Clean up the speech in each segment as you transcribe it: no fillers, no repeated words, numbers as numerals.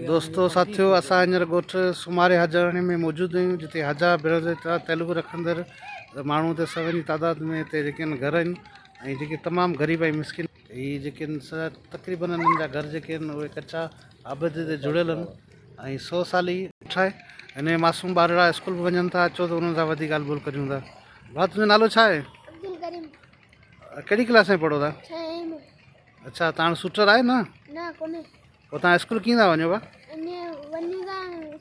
دوستو ساٿيو اسان هينئر ڳوٺ سماري حاجاڻي ۾ موجود آهيون جتي حاجا برادري سان تعلق رکندڙ ماڻهو هتي سون جي تعداد ۾ هتي جيڪي آهن گهر آهن ۽ جيڪي تمام غريب ۽ مسڪين هي جيڪي آهن سا تقريبن انهن جا گهر جيڪي آهن اهي ڪچا آبادي تي جڙيل آهن ۽ سو سالي ڳوٺ آهي هن ۾ معصوم ٻارڙا اسڪول به وڃن ٿا اچو ته انهن سان وڌيڪ ڳالهه ٻولهه ڪريون ٿا ڀاء تنهنجو نالو ڇا آهي؟ عبدالڪريم. ڪهڙي ڪلاس ۾ پڙهو ٿا؟ ڇهين ۾. اڇا تان وٽ سوٽر آهي نه؟ نه ڪونهي. پوء تان اسڪول ڪيئن ٿا وڃو ڀا؟ ائين وڃون ٿا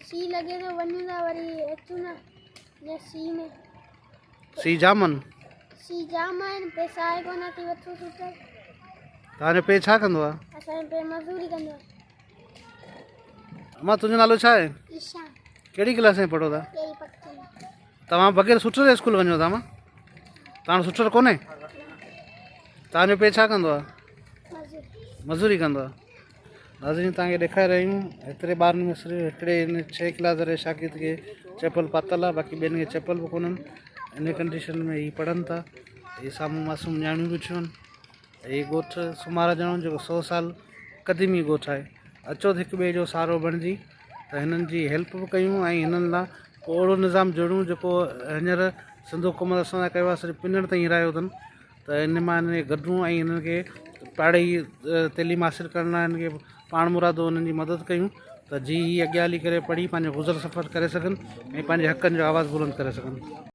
سي لڳي ٿو وڃون ٿا وري اچون ٿا ائين سي ۾. سي جام آهن؟ سي جام آهن پئسا آهي ڪونه ٿي وٺون سوٽر. توهان جو پيء ڇا ڪندو آهي؟ اسان جو پيء مزوري ڪندو آهي. اما تنهنجو نالو ڇا آهي؟ ايشان. ڪهڙي ڪلاس ۾ پڙهو ٿا؟ پهرين پڪي ۾. توهان بغير سوٽر جي اسڪول وڃو ٿا اما؟ توهان وٽ سوٽر ڪونهي؟ توهان جو پيء ڇا ڪندو آهي؟ مزوري ڪندو آهي. ناظرين توهان کي ڏيکاري رهيا آهيون هيتري ٻارن ۾ صرف هڪڙي هن ڇهين ڪلاس واري شاگرد کي چپل پاتل آهي باقي ٻين کي چپل به ڪونهن ان ڪنڊيشن ۾ هي پڙهن ٿا هي سامهون معصوم نياڻيون بيٺيون آهن هي ڳوٺ سمارا جڻو جيڪو سو سال قديمي ڳوٺ آهي اچو ته هڪ ٻئي جو سهارو بڻجي ته هنن جي هيلپ به ڪيون ۽ هنن لاء ڪو اهڙو نظام جوڙيون جيڪو هينئر سنڌ حڪومت اسان سان ڪيو آهي صرف پنڻ تائين رهيو اٿن ته ان مان هنن کي گڏون ۽ هنن کي پاڙهي تعليم حاصل ڪرڻ لاء هنن کي پاڻ مرادو هنن جي مدد ڪيون ته جي هي اڳيان هلي ڪري پڙهي پنهنجو گذر سفر ڪري سگهن ۽ پنهنجي حقن جو آواز بلند ڪري سگهن.